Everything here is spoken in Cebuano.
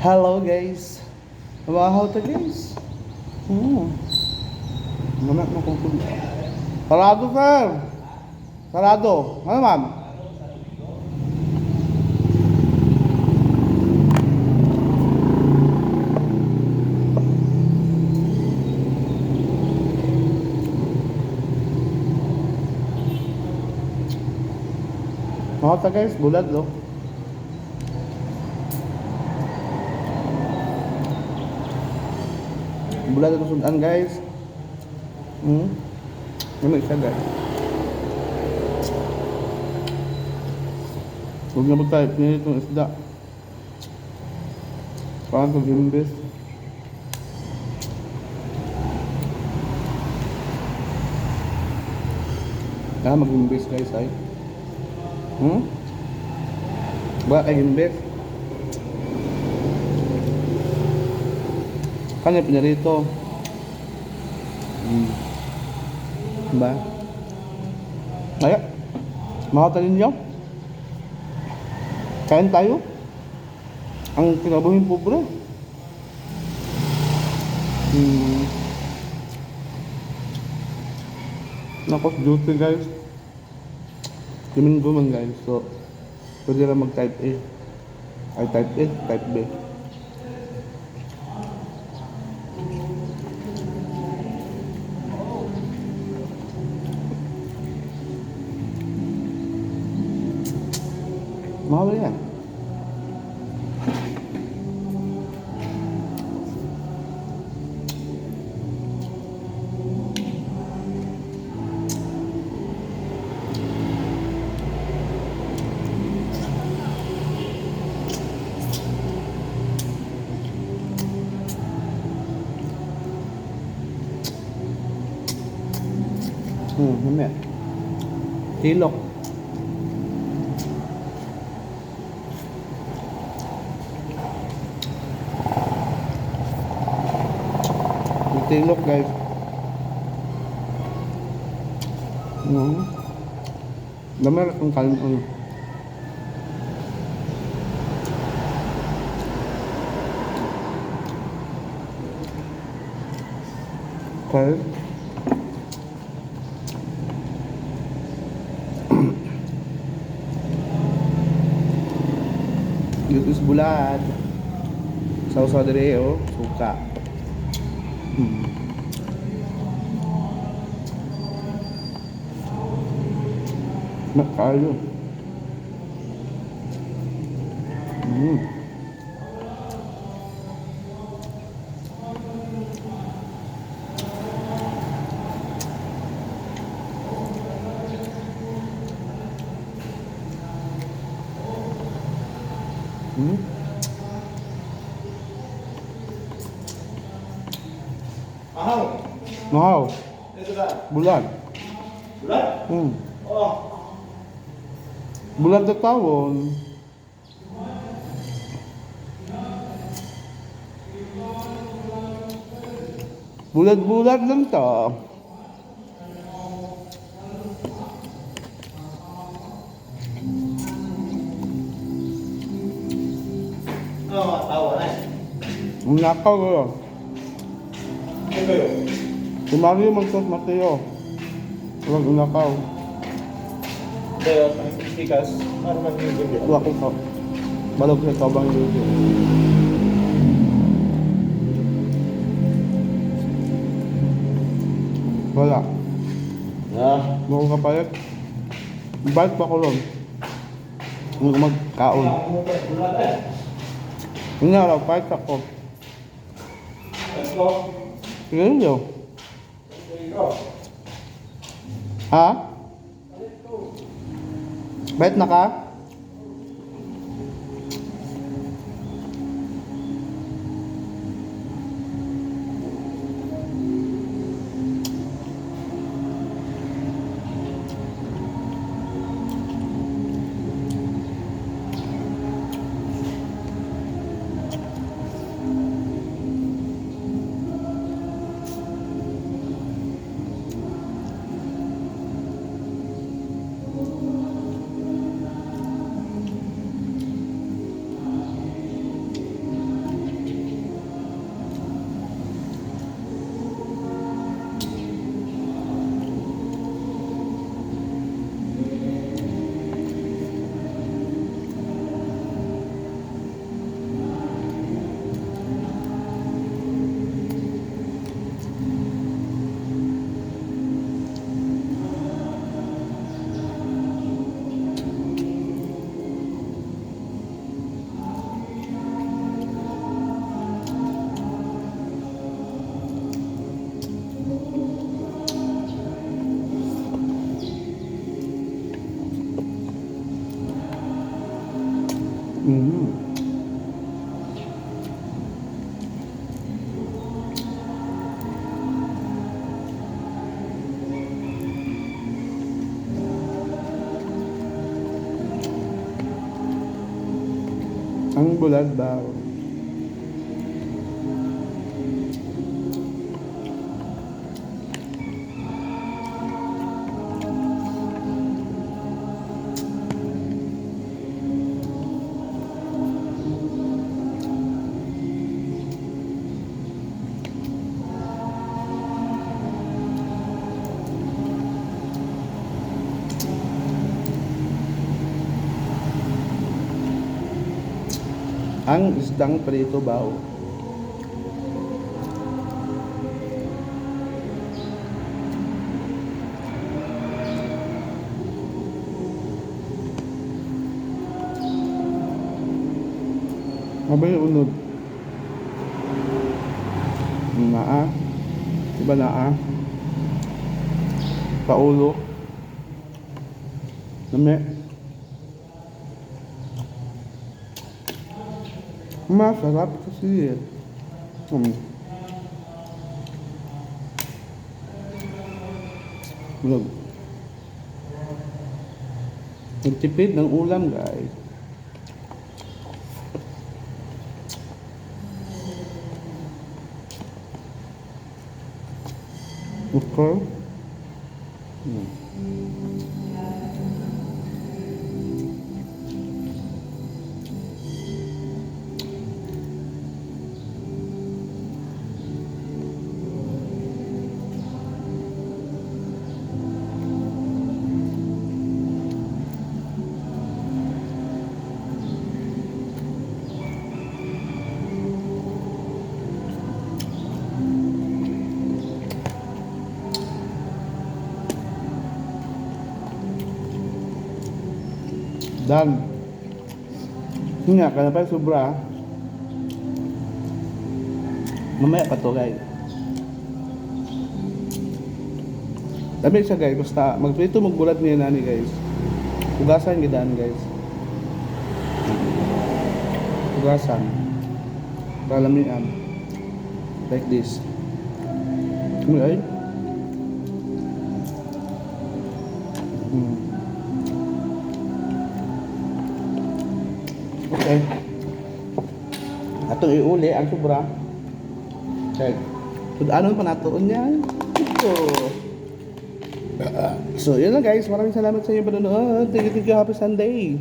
Hello, guys. Wow ta, guys. Mamaya mo kung tubig. Sarado, sir. Sarado. Ano, ma'am? Mga ta, guys, bulad, no? Bulad ito sudan, guys. Ano siya, guys? Huwag na ba tayo pinili itong isda? Parang sa gimbis. Ah, mag-imbis, guys, ay. Ba kay imbis? Kanya pinarito. Ba? Ay, mga ninyo. Kain tayo. Ang kinabuhing pobre. Nako, duty, guys. Domingo man, guys. So, pwede lang mag type A. Ay, type A, type B. Mahal yan. Mamaya. Tilok. May tilok, guys. Dami rin itong kain ano. Okay. This is bulad. Sausa dire, oh, suka. Nakayo. Ahaw. Wow, Ito ka. Bulad. Bulat? Oh. Bulad na tawon. Bulad-bulad lang to. Oh, tawa na. Ang nakaw ko. Ano kayo? Si Mario magtos Mateo. Huwag nakaw. Kayo, tikas. Ano man yung gabi? Wala ko ka. Balog sa tabang dito. Wala. Ah. Mukhang kapalit. Balik pa ko ron. Hindi ko magkaon. Bulat eh. Hindi araw, kahit ako. Let's go. Sige nyo. Go. Ha? Bait na ka? Ang bulad ba? Ang isdang prito ba? Mabay unod. Naa. Diba naa? Paulo. Lami. Masarap kasi eh. Bulog. Nagtipid ng ulam, guys. Okay. Done. Yun nga, kana pa yung sobra. Ah. Mamaya pa to, guys. Dami siya, guys. Basta magprito magbulat niya nani, guys. Hugasan gidaan, guys. Hugasan. Para lamian. Like this. Ay. Okay. Atong iuli ang sobra. Okay. So, ano pa nato niya? Ito. So, yun lang guys. Maraming salamat sa inyong panonood. Thank you, thank you. Happy Sunday.